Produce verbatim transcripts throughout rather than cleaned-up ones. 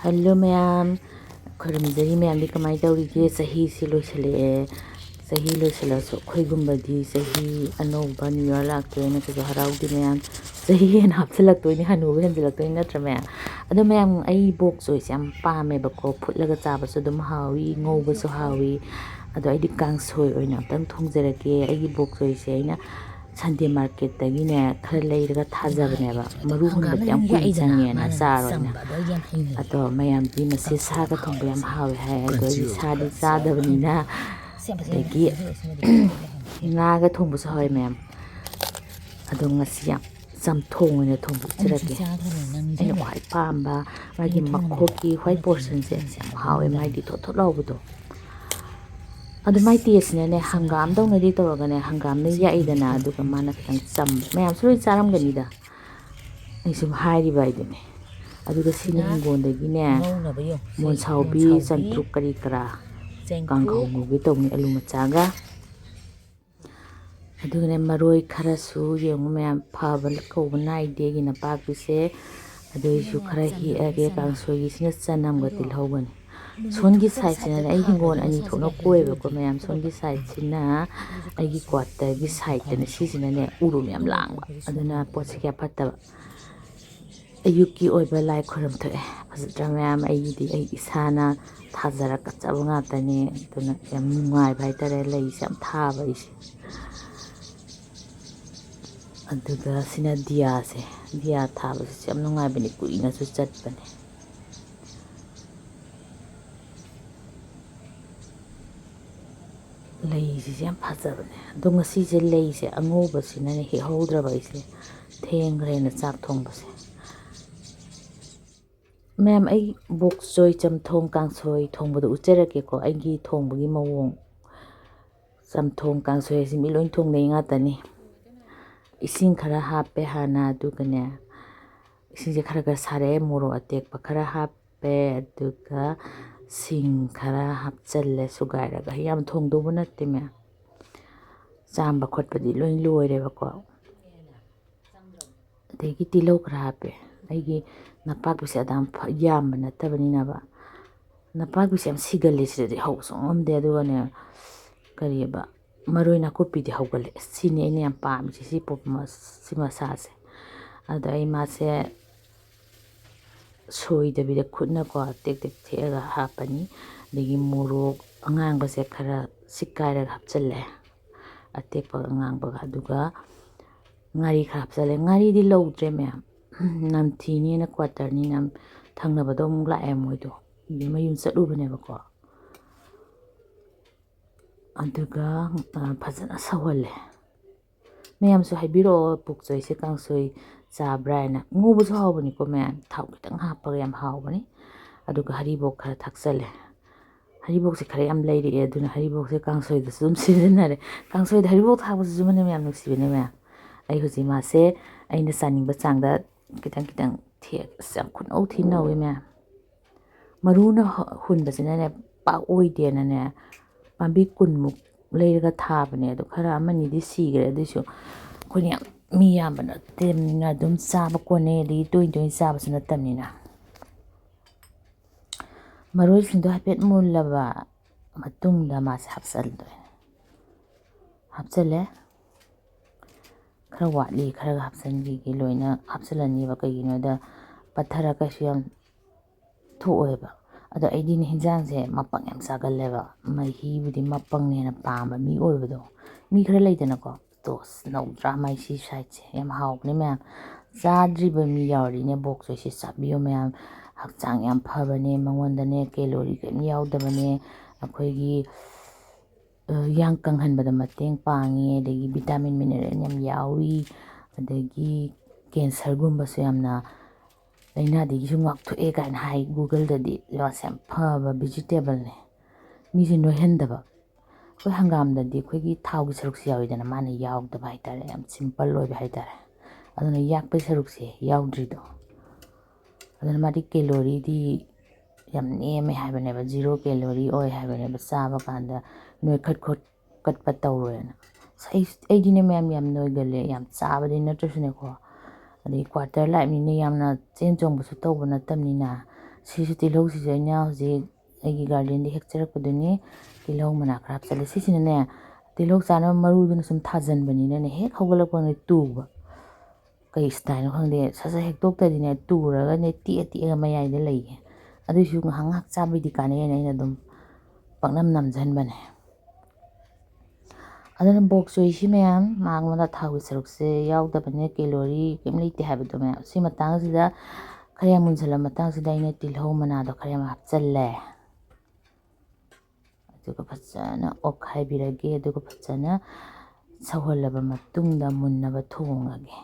Hello ꯃꯌꯥꯝ, ꯈꯨꯔꯨꯝꯖꯔꯤ꯫ ꯃꯌꯥꯝꯗꯤ ꯀꯃꯥꯏꯅ ꯇꯧꯔꯤꯒꯦ? ꯆꯍꯤꯁꯤ ꯂꯣꯏꯁꯤꯜꯂꯛꯑꯦ꯫ ꯆꯍꯤ ꯂꯣꯏꯁꯤꯜꯂꯛꯑꯁꯨ ꯑꯩꯈꯣꯏꯒꯨꯝꯕꯗꯤ ꯆꯍꯤ ꯑꯅꯧꯕ new year ꯂꯥꯛꯇꯣꯏꯅ ꯀꯩꯁꯨ ꯍꯔꯥꯎꯗꯦ ꯃꯌꯥꯝ꯫ ꯆꯍꯤ ꯍꯦꯟꯅ ꯍꯥꯞꯆꯤꯜꯂꯛꯇꯣꯏꯅꯤ, ꯍꯅꯨꯕ ꯍꯦꯟꯖꯤꯜꯂꯛꯇꯣꯏꯅꯤ ꯅꯠꯇ꯭ꯔ ꯃꯌꯥꯝ? ꯑꯗꯣ ꯃꯌꯥꯝ, ꯑꯩ ꯕꯣꯛ ꯆꯣꯏꯁꯦ ꯌꯥꯝ ꯄꯥꯝꯃꯦꯕꯀꯣ꯫ ꯐꯨꯠꯂꯒ ꯆꯥꯕꯁꯨ ꯑꯗꯨꯝ ꯍꯥꯎꯏ, ꯉꯧꯕꯁꯨ ꯍꯥꯎꯏ꯫ ꯑꯗꯣ ꯑꯩꯗꯤ ꯀꯥꯡꯁꯣꯏ ꯑꯣꯏꯅ ꯑꯝꯇꯪ ꯊꯣꯡꯖꯔꯒꯦ꯫ ꯑꯩꯒꯤ ꯕꯣꯛ ꯆꯣꯏꯁꯦ ꯑꯩꯅ Sunday marketꯇꯒꯤꯅꯦ ꯈꯔ ꯂꯩꯔꯒ ꯊꯥꯖꯕꯅꯦꯕ꯫ ꯃꯔꯨ ꯍꯨꯟꯕꯗꯤ ꯌꯥꯝ ꯀꯨꯏꯅ ꯆꯪꯉꯦꯅ ꯆꯥꯔꯣꯏꯅ꯫ ꯑꯗꯣ ꯃꯌꯥꯝꯗꯤ ꯃꯁꯤ ꯁꯥꯒ ꯊꯣꯡꯕ ꯌꯥꯝ ꯍꯥꯎꯋꯦ ꯍꯥꯏ꯫ ꯑꯗꯣ ꯑꯩꯗꯤ ꯁꯥꯗꯤ ꯆꯥꯗꯕꯅꯤꯅ, ꯑꯗꯒꯤ ꯉꯥꯒ ꯊꯣꯡꯕꯁꯨ ꯍꯥꯎꯋꯦ ꯃꯌꯥꯝ꯫ ꯑꯗꯣ ꯉꯁꯤ ꯌꯥꯝ ꯆꯝꯊꯣꯡ ꯑꯣꯏꯅ ꯊꯣꯡꯕꯤꯔꯒꯦ꯫ ꯑꯩꯅ ꯈ꯭ꯋꯥꯏ ꯄꯥꯝꯕ ꯃꯥꯒꯤ ꯃꯈꯣꯛꯀꯤ white portionꯁꯦ ꯌꯥꯝ ꯍꯥꯎꯋꯦ, ꯃꯥꯏꯗꯤ ꯊꯣꯠ ꯊꯣꯠ ꯂꯥꯎꯕꯗꯣ꯫ ꯑꯗꯣ ꯃꯥꯏ tasteꯁꯤꯅꯅꯦ, ꯍꯪꯒꯥꯝꯗꯧꯅꯗꯤ ꯇꯧꯔꯒꯅꯦ, ꯍꯪꯒꯥꯝꯅ ꯌꯥꯛꯏꯗꯅ, ꯑꯗꯨꯒ ꯃꯥꯅ ꯈꯤꯇꯪ ꯆꯝꯕ꯫ ꯃꯌꯥꯝꯁꯨ ꯂꯣꯏ ꯆꯥꯔꯝꯒꯅꯤꯗ, ꯑꯩ ꯁꯨꯝ ꯍꯥꯏꯔꯤꯕ ꯍꯥꯏꯗꯨꯅꯤ꯫ ꯑꯗꯨꯒ ꯁꯤꯅ ꯍꯤꯡꯒꯣꯜꯗꯒꯤꯅꯦ, ꯃꯣꯟꯁꯥꯎꯕꯤ, ꯆꯝꯇ꯭ꯔꯨꯛ ꯀꯔꯤ ꯀꯔꯥ ꯀꯥꯡꯍꯧ ꯉꯧꯒꯦ ꯇꯧꯕꯅꯤ, ꯑꯂꯨ ꯃꯆꯥꯒ꯫ ꯑꯗꯨꯒꯅꯦ, ꯃꯔꯣꯏ ꯈꯔꯁꯨ ꯌꯦꯡꯉꯨ ꯃꯌꯥꯝ, ꯐꯕ ꯀꯧꯕ ꯅꯥꯏꯗꯦꯒꯤ ꯅꯄꯥꯛꯄꯤꯁꯦ꯫ ꯑꯗꯨꯏꯁꯨ ꯈꯔ ꯍꯦꯛꯑꯒꯦ꯫ ꯀꯥꯡꯁꯣꯏꯒꯤꯁꯤꯅ ꯆꯅꯝꯒ ꯇꯤꯜꯍꯧꯒꯅꯤ꯫ ꯁꯣꯝꯒꯤ sideꯁꯤꯅꯅꯦ, ꯑꯩ ꯍꯤꯡꯒꯣꯜ ꯑꯅꯤ ꯊꯣꯛꯅ ꯀꯣꯏꯕꯀꯣ ꯃꯌꯥꯝ꯫ ꯁꯣꯝꯒꯤ sideꯁꯤꯅ ꯑꯩꯒꯤ quarterꯒꯤ sideꯇꯅꯦ꯫ ꯁꯤꯁꯤꯅꯅꯦ, ꯎꯔꯨꯝ ꯌꯥꯝ ꯂꯥꯡꯕ, ꯑꯗꯨꯅ ꯄꯣꯠꯁꯦ ꯀꯌꯥ ꯐꯠꯇꯕ꯫ ꯑꯌꯨꯛꯀꯤ ꯑꯣꯏꯕ ꯂꯥꯏ ꯈꯨꯔꯨꯝ ꯊꯣꯛꯑꯦ꯫ ꯐꯖꯗ꯭ꯔꯥ ꯃꯌꯥꯝ? ꯑꯩꯒꯤꯗꯤ ꯑꯩ ꯏꯁꯥꯅ ꯊꯥꯖꯔꯒ ꯀꯠꯆꯕ ꯉꯥꯛꯇꯅꯦ꯫ ꯑꯗꯨꯅ ꯌꯥꯝ ꯅꯨꯡꯉꯥꯏꯕ ꯍꯥꯏꯇꯥꯔꯦ ꯂꯩꯁꯦ ꯌꯥꯝ ꯊꯥꯕ ꯑꯩꯁꯦ꯫ ꯑꯗꯨꯒ ꯁꯤꯅ ꯗꯤꯌꯥꯁꯦ꯫ ꯗꯤꯌꯥ ꯊꯥꯕꯁꯤꯁꯨ ꯌꯥꯝ ꯅꯨꯡꯉꯥꯏꯕꯅꯦ, ꯀꯨꯏꯅꯁꯨ ꯆꯠꯄꯅꯦ꯫ ꯂꯩꯁꯤꯁꯨ ꯌꯥꯝ ꯐꯖꯕꯅꯦ꯫ ꯑꯗꯣ ꯉꯁꯤꯁꯦ ꯂꯩꯁꯦ ꯑꯉꯧꯕꯁꯤꯅꯅꯦ ꯍꯦꯛꯍꯧꯗ꯭ꯔꯕ ꯑꯩꯁꯦ꯫ ꯊꯦꯡꯈ꯭ꯔꯦꯅ ꯆꯥꯛ ꯊꯣꯡꯕꯁꯦ꯫ ꯃꯌꯥꯝ, ꯑꯩ ꯕꯣꯛ ꯆꯣꯏ ꯆꯝꯊꯣꯡ ꯀꯥꯡꯁꯣꯏ ꯊꯣꯡꯕꯗꯣ ꯎꯠꯆꯔꯛꯀꯦꯀꯣ, ꯑꯩꯒꯤ ꯊꯣꯡꯕꯒꯤ ꯃꯑꯣꯡ꯫ ꯆꯝꯊꯣꯡ ꯀꯥꯡꯁꯣꯏ ꯍꯥꯏꯁꯤ ꯃꯤ ꯂꯣꯏ ꯊꯣꯡꯅꯩ ꯉꯥꯛꯇꯅꯤ꯫ ꯏꯁꯤꯡ ꯈꯔ ꯍꯥꯞꯄꯦ ꯍꯥꯟꯅ, ꯑꯗꯨꯒꯅꯦ, ꯏꯁꯤꯡꯁꯦ ꯈꯔ ꯈꯔ ꯁꯥꯔꯛꯑꯦ, ꯃꯣꯔꯣꯛ ꯑꯇꯦꯛꯄ ꯈꯔ ꯍꯥꯞꯄꯦ, ꯑꯗꯨꯒ ꯁꯤꯡ ꯈꯔ ꯍꯥꯞꯆꯜꯂꯦ ꯁꯨꯒꯥꯏꯔꯒ꯫ ꯌꯥꯝ ꯊꯣꯡꯗꯧꯕ ꯅꯠꯇꯦ ꯃꯌꯥꯝ, ꯆꯥꯝꯕ ꯈꯣꯠꯄꯗꯤ ꯂꯣꯏ ꯂꯣꯏꯔꯦꯕꯀꯣ꯫ ꯑꯗꯒꯤ ꯇꯤꯜꯍꯧ ꯈꯔ ꯍꯥꯞꯄꯦ꯫ ꯑꯩꯒꯤ ꯅꯄꯥꯛꯄꯤꯁꯦ ꯑꯗꯥꯝ ꯐ-, ꯌꯥꯝꯕ ꯅꯠꯇꯕꯅꯤꯅꯕ꯫ ꯅꯄꯥꯛꯄꯤꯁꯦ ꯌꯥꯝ ꯁꯤꯒꯜꯂꯦ, ꯁꯤꯗꯗꯤ ꯍꯧꯕ ꯁꯨꯡꯉꯝ ꯉꯝꯗꯦ꯫ ꯑꯗꯨꯒꯅꯦ, ꯀꯔꯤꯑꯕ, ꯃꯔꯣꯏ ꯅꯥꯀꯨꯞꯄꯤꯗꯤ ꯍꯧꯒꯜꯂꯦ꯫ ꯁꯤꯅꯤ ꯑꯩꯅ ꯌꯥꯝ ꯄꯥꯝꯃꯤꯁꯦ, ꯁꯤ ꯄꯣ-, ꯃ-, ꯁꯤ ꯃꯁꯥꯁꯦ꯫ ꯑꯗ ꯑꯩ ꯃꯥꯁꯦ ꯁꯣꯏꯗꯕꯤꯗ ꯈꯨꯠꯅꯀꯣ ꯇꯦꯛ ꯇꯦꯛ ꯊꯦꯛꯑꯒ ꯍꯥꯞꯄꯅꯤ꯫ ꯑꯗꯒꯤ ꯃꯣꯔꯣꯛ ꯑꯉꯥꯡꯕꯁꯦ ꯈꯔ ꯁꯤꯛꯀꯥꯏꯔꯒ ꯍꯥꯞꯆꯜꯂꯦ, ꯑꯇꯦꯛꯄꯒ ꯑꯉꯥꯡꯕꯒ꯫ ꯑꯗꯨꯒ ꯉꯥꯔꯤ ꯈꯔ ꯍꯥꯞꯆꯜꯂꯦ꯫ ꯉꯥꯔꯤꯗꯤ ꯂꯧꯗ꯭ꯔꯦ ꯃꯌꯥꯝ, ꯅꯝꯊꯤꯅꯦꯅ ꯀ꯭ꯋꯥꯇꯔꯅꯤꯅ ꯊꯪꯅꯕꯗ ꯑꯃꯨꯛ ꯂꯥꯛꯑꯦ ꯃꯣꯏꯗꯣ, ꯃꯌꯨꯝ ꯆꯠꯂꯨꯕꯅꯦꯕꯀꯣ꯫ ꯑꯗꯨꯒ, ꯑ, ꯐꯖꯅ ꯁꯧꯍꯜꯂꯦ꯫ ꯃꯌꯥꯝꯁꯨ ꯍꯥꯏꯕꯤꯔꯛꯑꯣ, ꯄꯣꯛ ꯆꯣꯏꯁꯦ ꯀꯥꯡꯁꯣꯏ ꯆꯥꯕ꯭ꯔꯥ ꯍꯥꯏꯅ꯫ ꯉꯧꯕꯁꯨ ꯍꯥꯎꯕꯅꯤꯀꯣ ꯃꯌꯥꯝ, ꯊꯥꯎ ꯈꯤꯇꯪ ꯍꯥꯞꯄꯒ ꯌꯥꯝ ꯍꯥꯎꯕꯅꯤ꯫ ꯑꯗꯨꯒ ꯍꯔꯤꯕꯣꯞ ꯈꯔ ꯊꯥꯛꯆꯜꯂꯦ꯫ ꯍꯔꯤꯕꯣꯞꯁꯦ ꯈꯔ ꯌꯥꯝ ꯂꯩꯔꯛꯑꯦ, ꯑꯗꯨꯅ ꯍꯔꯤꯕꯣꯞꯁꯦ ꯀꯥꯡꯁꯣꯏꯗꯁꯨ ꯑꯗꯨꯝ ꯁꯤꯖꯤꯟꯅꯔꯦ꯫ ꯀꯥꯡꯁꯣꯏꯗ ꯍꯔꯤꯕꯣꯞ ꯊꯥꯛꯄꯁꯤꯁꯨ ꯃꯅꯝ ꯌꯥꯝ ꯅꯨꯡꯁꯤꯕꯅꯦ ꯃꯌꯥꯝ꯫ ꯑꯩ ꯍꯧꯖꯤꯛ ꯃꯥꯁꯦ ꯑꯩꯅ ꯆꯥꯅꯤꯡꯕ ꯆꯥꯡꯗ ꯈꯤꯇꯪ ꯈꯤꯇꯪ ꯊꯦꯛ-, ꯑꯁ, ꯌꯥꯝ ꯈꯨꯠꯅꯧ ꯊꯤ ꯅꯧꯋꯦ ꯃꯌꯥꯝ꯫ ꯃꯔꯨꯅ ꯍ-, ꯍꯨꯟꯕꯁꯤꯅꯅꯦ ꯄꯥꯛ ꯑꯣꯏꯗꯦꯅꯅꯦ, ꯄꯥꯝꯕꯤ ꯀꯨꯟꯃꯨꯛ ꯂꯩꯔꯒ ꯊꯥꯕꯅꯦ꯫ ꯑꯗꯣ ꯈꯔ ꯑꯃꯅꯤꯗꯤ ꯁꯤꯈ꯭ꯔꯦ, ꯑꯗꯨꯏꯁꯨ ꯑꯩꯈꯣꯏꯅ ꯌꯥꯝ ꯃꯤ ꯌꯥꯝꯕ ꯅꯠꯇꯕꯅꯤꯅ ꯑꯗꯨꯝ ꯆꯥꯕ ꯀꯣꯟꯅꯩ, ꯑꯗꯒꯤ ꯇꯣꯏ ꯇꯣꯏꯅ ꯆꯥꯕꯁꯨ ꯅꯠꯇꯕꯅꯤꯅ꯫ ꯃꯔꯣꯏꯁꯤꯡꯗꯣ ꯍꯥꯏꯐꯦꯠ ꯃꯨꯜꯂꯕ ꯃꯇꯨꯡꯗ ꯃꯥꯁꯦ ꯍꯥꯞꯆꯤꯟꯗꯣꯏꯅꯦ꯫ ꯍꯥꯞꯆꯤꯜꯂꯦ꯫ ꯈꯔ ꯋꯥꯠꯂꯤ, ꯈꯔꯒ ꯍꯥꯞꯆꯤꯟꯈꯤꯒꯦ꯫ ꯂꯣꯏꯅ ꯍꯥꯞꯆꯤꯜꯂꯅꯤꯕ, ꯀꯩꯒꯤꯅꯣꯗ ꯄꯠꯊꯔ ꯀꯩꯁꯨ ꯌꯥꯝ ꯊꯣꯛꯑꯣꯏꯕ꯫ ꯑꯗꯣ ꯑꯩꯗꯤꯅꯦ ꯍꯤꯟꯖꯥꯡꯁꯦ ꯃꯄꯪ ꯌꯥꯝ ꯆꯥꯒꯜꯂꯦꯕ, ꯃꯍꯤꯕꯨꯗꯤ ꯃꯄꯪꯅ ꯍꯦꯟꯅ ꯄꯥꯝꯕ ꯃꯤ ꯑꯣꯏꯕꯗꯣ꯫ ꯃꯤ ꯈꯔ ꯂꯩꯗꯅꯀꯣ, ꯇꯣꯁ ꯅꯧꯗ꯭ꯔꯥ ꯃꯥꯏ ꯁꯤ ꯁꯥꯏꯠꯁꯦ? ꯌꯥꯝ ꯍꯥꯎꯕꯅꯦ ꯃꯌꯥꯝ꯫ ꯆꯥꯗ꯭ꯔꯤꯕ ꯃꯤ ꯌꯥꯎꯔꯗꯤꯅꯦ ꯕꯣꯛ ꯆꯣꯏꯁꯦ ꯆꯥꯕꯤꯌꯣ ꯃꯌꯥꯝ꯫ ꯍꯛꯆꯥꯡ ꯌꯥꯝ ꯐꯕꯅꯦ, ꯃꯉꯣꯟꯗꯅꯦ ꯀꯦꯂꯣꯔꯤ ꯀꯔꯤꯝ ꯌꯥꯎꯗꯕꯅꯦ꯫ ꯑꯩꯈꯣꯏꯒꯤ, ꯑ, ꯌꯥꯡ ꯀꯪꯍꯟꯕꯗ ꯃꯇꯦꯡ ꯄꯥꯡꯉꯤ, ꯑꯗꯒꯤ ꯚꯤꯇꯥꯃꯤꯟ ꯃꯤꯅꯔꯦꯜ ꯌꯥꯝ ꯌꯥꯎꯏ, ꯑꯗꯒꯤ ꯀꯦꯟꯁꯔꯒꯨꯝꯕꯁꯨ ꯌꯥꯝꯅ, ꯂꯥꯏꯅꯥꯗꯒꯤꯁꯨ ꯉꯥꯛꯊꯣꯛꯑꯦ ꯀꯥꯏꯅ ꯍꯥꯏ ꯒꯨꯒꯜꯗꯗꯤ꯫ ꯃꯥꯁꯦ ꯌꯥꯝ ꯐꯕ ꯚꯤꯖꯤꯇꯦꯕꯜꯅꯦ, ꯃꯤꯁꯦ ꯅꯣꯏꯍꯟꯗꯕ꯫ ꯑꯩꯈꯣꯏ ꯍꯪꯒꯥꯝꯗꯗꯤ ꯑꯩꯈꯣꯏꯒꯤ ꯊꯥꯎꯒꯤ ꯁꯔꯨꯛꯁꯦ ꯌꯥꯎꯋꯤꯗꯅ, ꯃꯥꯅ ꯌꯥꯎꯗꯕ ꯍꯥꯏꯇꯥꯔꯦ, ꯌꯥꯝ ꯁꯤꯝꯄꯜ ꯑꯣꯏꯕ ꯍꯥꯏꯇꯥꯔꯦ꯫ ꯑꯗꯨꯅ ꯌꯥꯛꯄꯒꯤ ꯁꯔꯨꯛꯁꯦ ꯌꯥꯎꯗ꯭ꯔꯤꯗꯣ꯫ ꯑꯗꯨꯅ ꯃꯥꯗꯤ ꯀꯦꯂꯣꯔꯤꯗꯤ ꯌꯥꯝ ꯅꯦꯝꯃꯦ ꯍꯥꯏꯕꯅꯦꯕ, ꯖꯤꯔꯣ ꯀꯦꯂꯣꯔꯤ ꯑꯣꯏ ꯍꯥꯏꯕꯅꯦꯕ꯫ ꯆꯥꯕ ꯀꯥꯟꯗ ꯅꯣꯏꯈꯠ ꯈꯣꯠꯀꯠꯄ ꯇꯧꯔꯣꯏꯅ꯫ ꯑꯁ, ꯑꯩ, ꯑꯩꯗꯤꯅꯦ ꯃꯌꯥꯝ ꯌꯥꯝ ꯅꯣꯏꯒꯜꯂꯦ, ꯌꯥꯝ ꯆꯥꯕꯗꯤ ꯅꯠꯇ꯭ꯔꯁꯨꯅꯦꯀꯣ, ꯑꯗꯩ quarter lifeꯅꯤꯅ ꯌꯥꯝꯅ ꯆꯦꯟ ꯆꯣꯡꯕꯁꯨ ꯇꯧꯕ ꯅꯠꯇꯕꯅꯤꯅ꯫ ꯁꯤꯁꯨ ꯇꯤꯜꯍꯧꯁꯤꯁꯨ ꯑꯩꯅ ꯍꯧꯖꯤꯛ ꯑꯩꯒꯤ gardenꯗꯒꯤ ꯍꯦꯛꯆꯔꯛꯄꯗꯨꯅꯤ꯫ ꯇꯤꯜꯍꯧ ꯃꯅꯥ ꯈꯔ ꯍꯥꯞꯆꯜꯂꯦ꯫ ꯁꯤꯁꯤꯅꯅꯦ, ꯇꯤꯜꯍꯧ ꯆꯥꯅꯕ ꯃꯔꯨꯗꯨꯅ ꯁꯨꯝ ꯊꯥꯖꯟꯕꯅꯤꯅꯅꯦ, ꯍꯦꯛ ꯍꯧꯒꯠꯂꯛꯄꯒꯅꯦ ꯇꯨꯕ꯫ ꯀꯩ styleꯅꯣ ꯈꯪꯗꯦ, ꯁꯠ ꯁꯠ ꯍꯦꯛꯇꯣꯛꯇ꯭ꯔꯗꯤꯅꯦ, ꯇꯨꯔꯒꯅꯦ ꯇꯦꯛꯑ ꯇꯦꯛꯑꯒ ꯃꯌꯥꯏꯗ ꯂꯩꯌꯦ꯫ ꯑꯗꯨꯏꯁꯨ ꯉꯥꯏꯍꯥꯛ ꯉꯥꯏꯍꯥꯛ ꯆꯥꯕꯩꯗꯤ ꯀꯥꯟꯅꯩꯌꯦꯅ ꯑꯩꯅ ꯑꯗꯨꯝ ꯄꯪꯅꯝ ꯅꯝꯁꯤꯟꯕꯅꯦ꯫ ꯑꯗꯨꯅ bok choy ꯁꯤ ꯃꯌꯥꯝ ꯃꯉꯣꯟꯗ ꯊꯥꯎꯒꯤ ꯁꯔꯨꯛꯁꯦ ꯌꯥꯎꯗꯕꯅꯤꯅ, calorie ꯀꯩꯝ ꯂꯩꯇꯦ ꯍꯥꯏꯕꯗꯣ ꯃꯌꯥꯝ꯫ ꯁꯤ ꯃꯇꯥꯡꯁꯤꯗ, ꯈꯔ ꯌꯥꯝ ꯃꯨꯟꯁꯤꯜꯂ ꯃꯇꯥꯡꯁꯤꯗ, ꯑꯩꯅ ꯇꯤꯜꯍꯧ ꯃꯅꯥꯗꯣ ꯈꯔ ꯌꯥꯝ ꯍꯥꯞꯆꯜꯂꯦ꯫ ꯑꯗꯨꯒ ꯐꯖꯅ ꯑꯣꯠꯈꯥꯏꯕꯤꯔꯒꯦ꯫ ꯑꯗꯨꯒ ꯐꯖꯅ ꯁꯧꯍꯜꯂꯕ ꯃꯇꯨꯡꯗ ꯃꯨꯟꯅꯕ ꯊꯣꯡꯉꯒꯦ꯫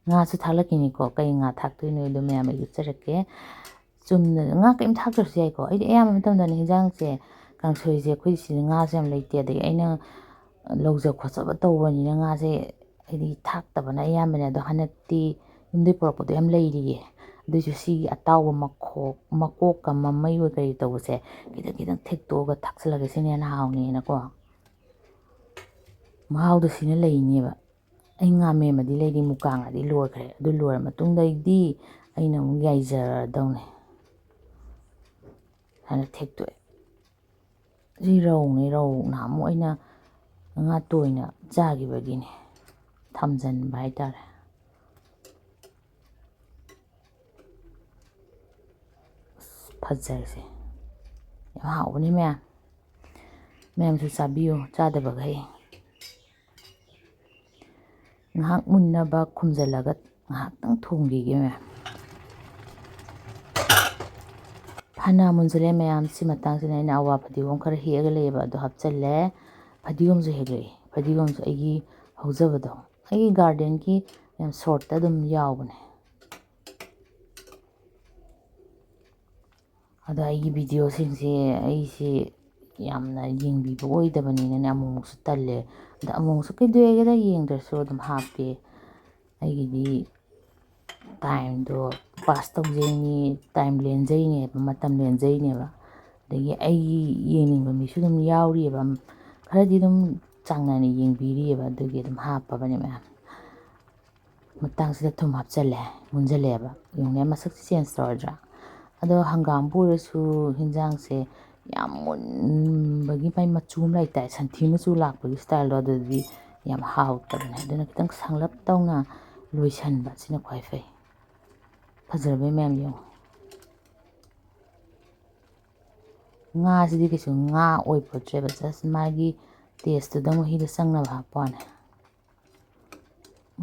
ꯉꯥꯁꯨ ꯊꯥꯛꯂꯛꯈꯤꯅꯤꯀꯣ, ꯀꯩ ꯉꯥ ꯊꯥꯛꯇꯣꯏꯅꯣ ꯑꯗꯨ ꯃꯌꯥꯝ ꯑꯩ ꯎꯠꯆꯔꯛꯀꯦ꯫ ꯆꯨꯝꯅ ꯉꯥ ꯀꯔꯤꯝ ꯊꯥꯛꯇ꯭ꯔꯁꯨ ꯌꯥꯏꯀꯣ꯫ ꯑꯩꯗꯤ ꯑꯌꯥꯝꯕ ꯃꯇꯝꯗꯅꯦ ꯍꯤꯟꯖꯥꯡꯁꯦ, ꯀꯥꯡꯁꯣꯏꯁꯦ ꯑꯩꯈꯣꯏ ꯁꯤꯗ ꯉꯥꯁꯦ ꯌꯥꯝ ꯂꯩꯇꯦ, ꯑꯗꯒꯤ ꯑꯩꯅ ꯂꯧꯖ ꯈꯣꯠꯆꯕ ꯇꯧꯕꯅꯤꯅ ꯉꯥꯁꯦ ꯑꯩꯗꯤ ꯊꯥꯛꯇꯕꯅ ꯑꯌꯥꯝꯕꯅꯦ꯫ ꯑꯗꯣ ꯍꯟꯗꯛꯇꯤ ꯌꯨꯝꯗꯩ ꯄꯨꯔꯛꯄꯗꯣ ꯌꯥꯝ ꯂꯩꯔꯤꯌꯦ꯫ ꯑꯗꯨꯏꯁꯨ ꯁꯤꯒꯤ ꯑꯇꯥꯎꯕ ꯃꯈꯣꯛ, ꯃꯀꯣꯛꯀ ꯃꯃꯩ ꯑꯣꯏ ꯀꯔꯤ ꯇꯧꯕꯁꯦ ꯈꯤꯇꯪ ꯈꯤꯇꯪ ꯊꯦꯛꯇꯣꯛꯑꯒ ꯊꯥꯛꯆꯜꯂꯒ ꯁꯤꯅ ꯍꯦꯟꯅ ꯍꯥꯎꯅꯤꯅꯀꯣ꯫ ꯃꯍꯥꯎꯗꯣ ꯁꯤꯅ ꯂꯩꯅꯦꯕ꯫ ꯑꯩ ꯉꯥ ꯃꯦꯟꯕꯗꯤ ꯂꯩꯔꯤ, ꯃꯨꯀꯥ ꯉꯥꯗꯤ ꯂꯣꯏꯈ꯭ꯔꯦ꯫ ꯑꯗꯨ ꯂꯣꯏꯔ ꯃꯇꯨꯡꯗꯩꯗꯤ ꯑꯩꯅ ꯑꯃꯨꯛ ꯌꯥꯏꯖꯔꯗꯧꯅꯦ꯫ ꯁꯨꯃꯥꯏꯅ ꯊꯦꯛꯇꯣꯛꯑꯦ꯫ ꯁꯤ ꯔꯧꯅꯦ, ꯔꯧ ꯅꯍꯥꯟꯃꯨꯛ ꯑꯩꯅ ꯉꯥ ꯇꯣꯏꯅ ꯆꯥꯈꯤꯕꯒꯤꯅꯦ, ꯊꯝꯖꯟꯕ ꯍꯥꯏꯇꯥꯔꯦ꯫ ꯑꯁ, ꯐꯖꯔꯦꯁꯦ꯫ ꯌꯥꯝ ꯍꯥꯎꯕꯅꯤ ꯃꯌꯥꯝ꯫ ꯃꯌꯥꯝꯁꯨ ꯆꯥꯕꯤꯌꯨ, ꯆꯥꯗꯕꯈꯩ꯫ ꯉꯥꯏꯍꯥꯛ ꯃꯨꯟꯅꯕ ꯈꯨꯝꯖꯤꯜꯂꯒ ꯉꯥꯏꯍꯥꯛꯇꯪ ꯊꯣꯡꯈꯤꯒꯦ ꯃꯌꯥꯝ꯫ ꯐꯅ ꯃꯨꯟꯖꯜꯂꯦ ꯃꯌꯥꯝ꯫ ꯁꯤ ꯃꯇꯥꯡꯁꯤꯗ ꯑꯩꯅ ꯑꯋꯥ ꯐꯗꯤꯒꯣꯝ ꯈꯔ ꯍꯦꯛꯑꯒ ꯂꯩꯌꯦꯕ, ꯑꯗꯣ ꯍꯥꯞꯆꯜꯂꯦ꯫ ꯐꯗꯤꯒꯣꯝꯁꯨ ꯍꯦꯛꯂꯛꯑꯦ꯫ ꯐꯗꯤꯒꯣꯝꯁꯨ ꯑꯩꯒꯤ ꯍꯧꯖꯕꯗꯣ, ꯑꯩꯒꯤ gardenꯒꯤ ꯌꯥꯝ shortꯇ ꯑꯗꯨꯝ ꯌꯥꯎꯕꯅꯦ꯫ ꯑꯗꯣ ꯑꯩꯒꯤ videoꯁꯤꯡꯁꯦ ꯑꯩꯁꯦ ꯌꯥꯝꯅ ꯌꯦꯡꯕꯤꯕ ꯑꯣꯏꯗꯕꯅꯤꯅꯅꯦ, ꯑꯃꯨꯛꯃꯨꯛꯁꯨ ꯇꯜꯂꯦ꯫ ꯑꯗ ꯑꯃꯨꯛꯃꯨꯛꯁꯨ ꯀꯩꯗꯧꯋꯦꯒꯦꯗ ꯌꯦꯡꯗ꯭ꯔꯁꯨ ꯑꯗꯨꯝ ꯍꯥꯞꯄꯦ꯫ ꯑꯩꯒꯤꯗꯤ timeꯗꯣ pass ꯇꯧꯖꯩꯅꯤ, time ꯂꯦꯟꯖꯩꯅꯦꯕ, ꯃꯇꯝ ꯂꯦꯟꯖꯩꯅꯦꯕ꯫ ꯑꯗꯒꯤ ꯑꯩꯒꯤ ꯌꯦꯡꯅꯤꯡꯕ ꯃꯤꯁꯨ ꯑꯗꯨꯝ ꯌꯥꯎꯔꯤꯑꯕ, ꯈꯔꯗꯤ ꯑꯗꯨꯝ ꯆꯥꯡ ꯅꯥꯏꯅ ꯌꯦꯡꯕꯤꯔꯤꯑꯕ, ꯑꯗꯨꯒꯤ ꯑꯗꯨꯝ ꯍꯥꯞꯄꯕꯅꯦ ꯃꯌꯥꯝ꯫ ꯃꯇꯥꯡꯁꯤꯗ ꯊꯨꯝ ꯍꯥꯞꯆꯜꯂꯦ, ꯃꯨꯟꯖꯜꯂꯛꯑꯦꯕ꯫ ꯌꯦꯡꯉꯨꯅꯦ, ꯃꯁꯛꯁꯦ change ꯇꯧꯔꯗ꯭ꯔꯥ? ꯑꯗꯣ ꯍꯪꯒꯥꯝꯕꯨ ꯑꯣꯏꯔꯁꯨ ꯍꯤꯟꯖꯥꯡꯁꯦ ꯌꯥꯝ ꯃꯨꯟꯕꯒꯤ ꯃꯥꯏ ꯃꯆꯨ ꯑꯃ ꯂꯩꯇꯥꯏ, ꯁꯟꯊꯤ ꯃꯆꯨ ꯂꯥꯛꯄꯒꯤ styleꯗꯣ, ꯑꯗꯨꯗꯤ ꯌꯥꯝ ꯍꯥꯎꯇꯕꯅꯦ꯫ ꯑꯗꯨꯅ ꯈꯤꯇꯪ ꯁꯪꯂꯞ ꯇꯧꯅ ꯂꯣꯏꯁꯟꯕ, ꯁꯤꯅ ꯈ꯭ꯋꯥꯏ ꯐꯩ꯫ ꯐꯖꯔꯕ ꯃꯌꯥꯝ ꯌꯦꯡꯉꯨ꯫ ꯉꯥꯁꯤꯗꯤ ꯀꯩꯁꯨ ꯉꯥ ꯑꯣꯏꯄꯣꯠꯇ꯭ꯔꯦꯕ, just ꯃꯥꯒꯤ tasteꯇꯨꯗꯪ ꯃꯍꯤꯗ ꯆꯪꯅꯕ ꯍꯥꯞꯄ ꯋꯥꯅꯦ꯫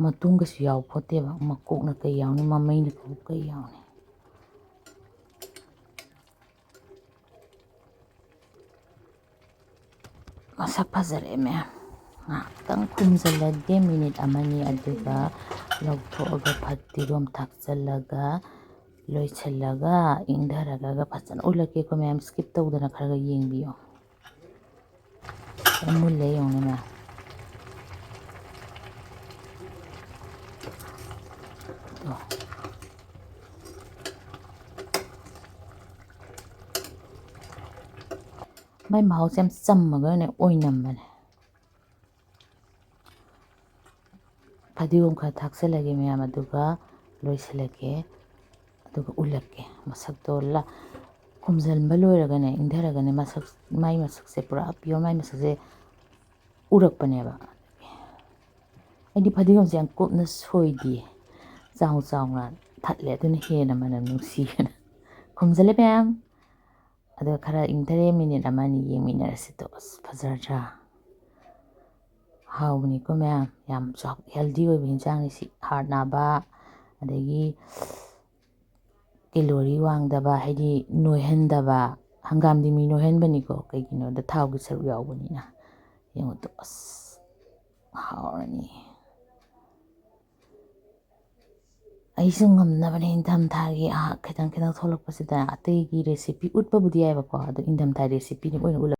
ꯃꯇꯣꯡ ꯀꯩꯁꯨ ꯌꯥꯎ ꯄꯣꯠꯇꯦꯕ, ꯃꯀꯣꯛꯅ ꯀꯩ ꯌꯥꯎꯅꯤ, ꯃꯃꯩꯅ ꯀꯩ ꯌꯥꯎꯅꯤ꯫ ꯃꯁꯛ ꯐꯖꯔꯛꯑꯦ ꯃꯌꯥꯝ꯫ ꯉꯥꯏꯍꯥꯛꯇꯪ ꯈꯨꯝꯖꯤꯜꯂꯒꯦ, minute ꯑꯃꯅꯤ, ꯑꯗꯨꯒ ꯂꯧꯊꯣꯛꯑꯒ ꯐꯗꯤꯒꯣꯝ ꯊꯥꯛꯆꯜꯂꯒ, ꯂꯣꯏꯁꯤꯜꯂꯒ, ꯏꯪꯊꯔꯒ ꯐꯖꯅ ꯎꯠꯂꯛꯀꯦꯀꯣ ꯃꯌꯥꯝ, skip ꯇꯧꯗꯅ ꯈꯔ ꯈꯔ ꯌꯦꯡꯕꯤꯌꯣ꯫ ꯃꯨꯜꯂꯦ ꯌꯦꯡꯉꯨꯅꯦ ꯃꯌꯥꯝ꯫ ꯃꯥꯏ ꯃꯍꯥꯎꯁꯦ ꯌꯥꯝ ꯆꯝꯃꯒꯅꯦ, ꯑꯣꯏꯅꯝꯕꯅꯦ꯫ ꯐꯗꯤꯒꯣꯝ ꯈꯔ ꯊꯥꯛꯆꯜꯂꯒꯦ ꯃꯌꯥꯝ, ꯑꯗꯨꯒ ꯂꯣꯏꯁꯤꯜꯂꯒꯦ, ꯑꯗꯨꯒ ꯎꯠꯂꯛꯀꯦ ꯃꯁꯛꯇꯣ꯫ ꯈꯨꯝꯖꯤꯟꯕ ꯂꯣꯏꯔꯒꯅꯦ, ꯏꯪꯊꯔꯒꯅꯦ, ꯃꯁꯛ, ꯃꯥꯏ ꯃꯁꯛꯁꯦ ꯄꯨꯔꯥ pure ꯃꯥꯏ ꯃꯁꯛꯁꯦ ꯎꯔꯛꯄꯅꯦꯕ꯫ ꯑꯩꯗꯤ ꯐꯗꯤꯒꯣꯝꯁꯦ ꯌꯥꯝ ꯀꯨꯞꯅ ꯁꯣꯏꯗꯤꯌꯦ, ꯆꯥꯎ ꯆꯥꯎꯅ ꯊꯠꯂꯦ, ꯑꯗꯨꯅ ꯍꯦꯟꯅ ꯃꯅꯝ ꯅꯨꯡꯁꯤꯌꯦꯅ꯫ ꯈꯨꯝꯖꯤꯜꯂꯦ ꯃꯌꯥꯝ꯫ ꯑꯗꯣ ꯈꯔ ꯏꯪꯊꯔꯦ, minute ꯑꯃ ꯑꯅꯤ ꯌꯦꯡꯃꯤꯟꯅꯔꯁꯤ ꯇꯣ꯫ ꯑꯁ, ꯐꯖꯗ꯭ꯔꯥ? ꯍꯥꯎꯕꯅꯤꯀꯣ ꯃꯌꯥꯝ, ꯌꯥꯝ ꯆꯥꯎ-, healthy ꯑꯣꯏꯕ ꯍꯤꯟꯖꯥꯡꯅꯤ ꯁꯤ꯫ Heart ꯅꯥꯕ, ꯑꯗꯒꯤ calorie ꯋꯥꯡꯗꯕ, ꯍꯥꯏꯗꯤ ꯅꯣꯏꯍꯟꯗꯕ꯫ ꯍꯪꯒꯥꯝꯗꯤ ꯃꯤ ꯅꯣꯏꯍꯟꯕꯅꯤꯀꯣ, ꯀꯩꯒꯤꯅꯣꯗ ꯊꯥꯎꯒꯤ ꯁꯔꯨꯛ ꯌꯥꯎꯕꯅꯤꯅ꯫ ꯌꯦꯡꯉꯨ ꯇꯣ, ꯑꯁ, ꯍꯥꯎꯔꯅꯤ꯫ ꯑꯩꯁꯨ ꯉꯝꯅꯕꯅꯦ ꯏꯪꯊꯝꯊꯥꯒꯤ, ꯑꯥ, ꯈꯤꯇꯪ ꯈꯤꯇꯪ ꯊꯣꯛꯂꯛꯄꯁꯤꯗ꯫ ꯑꯇꯩꯒꯤ recipe ꯎꯠꯄꯕꯨꯗꯤ ꯌꯥꯏꯕꯀꯣ, ꯑꯗꯣ ꯏꯪꯊꯝꯊꯥ recipeꯅꯤ ꯑꯣꯏꯅ ꯎꯠꯂꯛꯀꯦ꯫